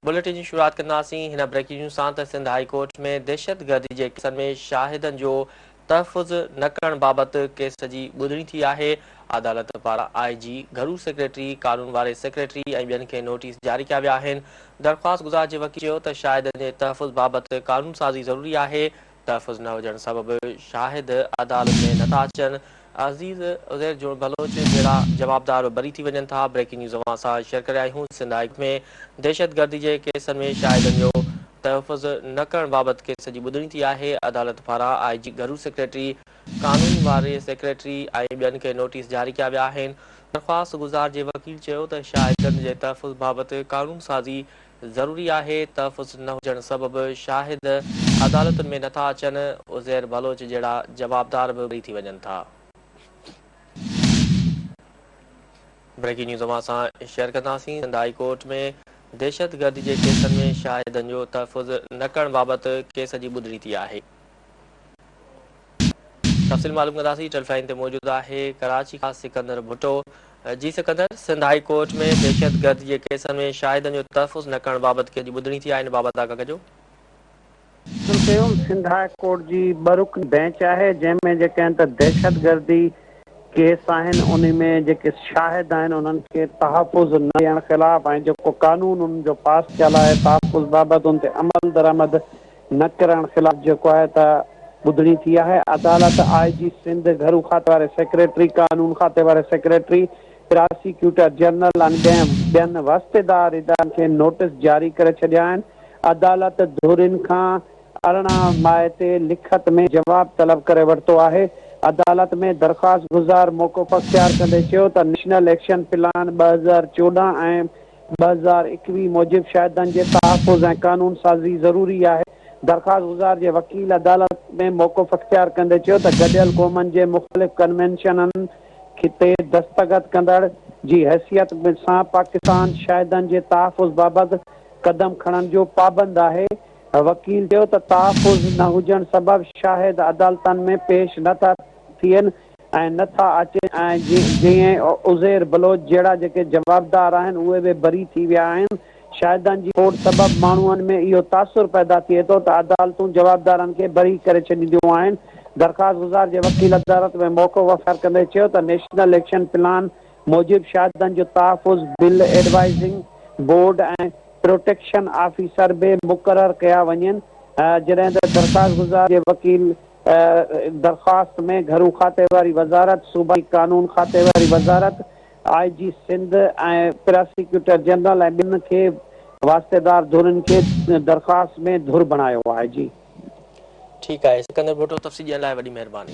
Bulletin جي شروعات ڪنداسين هن بريڪنگ نيوز سان ته سنڌ هائي ڪورٽ ۾ دهشتگردي جي ڪيسن ۾ شاهدن جو تحفظ نه ڪرڻ بابت ڪيس جي ٻڌڻي ٿي آهي. عدالت پاران آء جي، گهرو سيڪريٽري، قانون واري سيڪريٽري ۽ ٻين کي نوٽيس جاري ڪيا ويا آهن. درخواست گذار جي وڪيل چيو ته شاهدن جي تحفظ بابت قانون سازي ضروري آهي، تحفظ نه هجڻ سبب شاهد عدالت ۾ نٿا اچن، عزيز عزير بلوچ جهڙا جوابدار به بري ٿي وڃن ٿا، بريڪنگ نيوز اوهان سان شيئر ڪري آهيون، سنڌ هائي ڪورٽ ۾ دهشتگردي جي ڪيسن ۾ شاهدن جو تحفظ نه ڪرڻ بابت ڪيس جي ٻڌڻي ٿي آهي، عدالت پاران آء جي، گهرو سيڪريٽري، قانون واري سيڪريٽري ۽ ٻين کي نوٽيس جاري ڪيا ويا آهن، درخواست گذار جي وڪيل چيو ته شاهدن جي تحفظ بابت قانون سازي ضروري آهي، تحفظ نه هجڻ سبب شاهد عدالتن ۾ نٿا اچن، عزير بلوچ جهڙا جوابدار به بري ٿي وڃن ٿا. بريڪنگ نيوز اوهان سان شيئر ڪنداسين، سنڌ هائي ڪورٽ ۾ دهشتگردي جي ڪيسن ۾ شاهدن جو تحفظ نه ڪرڻ بابت ڪيس جي ٻڌڻي ٿي آهي. تفصيل معلوم ڪنداسين ٽيليفائن تي موجود آهي ڪراچي کان سڪندر ڀٽو جي سڪندر سنڌ هائي ڪورٽ ۾ دهشتگردي جي ڪيسن ۾ شاهدن جو تحفظ نه ڪرڻ بابت ڪيس جي ٻڌڻي ٿي آهي ان بابت آگاهه ڪجو. بلڪل سنڌ هاء ڪورٽ جي ٻه رڪني بينچ آهي جنهن ۾ جيڪي آهن ته دهشتگردي ڪيس آهن انهي ۾ جيڪي شاهد آهن انهن کي تحفظ نه ڏيڻ خلاف ۽ جيڪو قانون انهن جو پاس ٿيل آهي تحفظ بابت ان تي عملدرآمد نه ڪرڻ خلاف جيڪو آهي ته ٻڌڻي ٿي آهي، عدالت آء جي سنڌ، گهرو کاتي واري سيڪريٽري، قانون کاتي واري سيڪريٽري، پراسيڪيوٽر جنرل ۽ ٻين واسطيدار ادارن کي نوٽيس جاري ڪري ڇڏيا آهن، عدالت ڌرين کان 18 مئي تي لکت ۾ جواب طلب ڪري ورتو آهي، عدالت ۾ درخواست گذار موقف اختيار ڪندي چيو ته نيشنل ايڪشن پلان 2014 ۽ 2021 موجب شاهدن جي تحفظ ۽ قانون سازي ضروري آهي، درخواست گذار جي وڪيل عدالت ۾ موقف اختيار ڪندي چيو ته گڏيل قومن جي مختلف ڪنوينشنن تي دستخط ڪندڙ جي حيثيت سان پاڪستان شاهدن جي تحفظ بابت قدم کڻڻ جو پابند آهي، وڪيل چيو ته تحفظ نه هجڻ سبب شاهد عدالتن ۾ پيش نه ٿا ٿين ۽ نه ٿا اچن ۽ جيئن عزير بلوچ جهڙا جيڪي جوابدار آهن اهي به بري ٿي ويا آهن، شاهدن جي کوٽ سبب ماڻهن ۾ اهو تاثر پيدا ٿئي ٿو ته عدالتون جوابدارن کي بري ڪري ڇڏينديون آهن، درخواست گذار جي وڪيل عدالت ۾ موقف اختيار ڪندي چيو ته نيشنل ايڪشن پلان موجب شاهدن جو تحفظ bill advising board ۽ protection officer به مقرر ڪيا وڃن، جڏهن ته درخواست گذار جي وڪيل درخواست ۾ گهرو کاتي واري وزارت، صوبائي قانون کاتي واري وزارت، آء جي سنڌ ۽ پراسيڪيوٽر جنرل ۽ ٻين کي واسطيدار ڌرين کي درخواست ۾ ڌر بڻايو آهي. جي. ٺيڪ آهي سڪندر ڀٽو تفصيل ڏيڻ لاء وڏي مهرباني.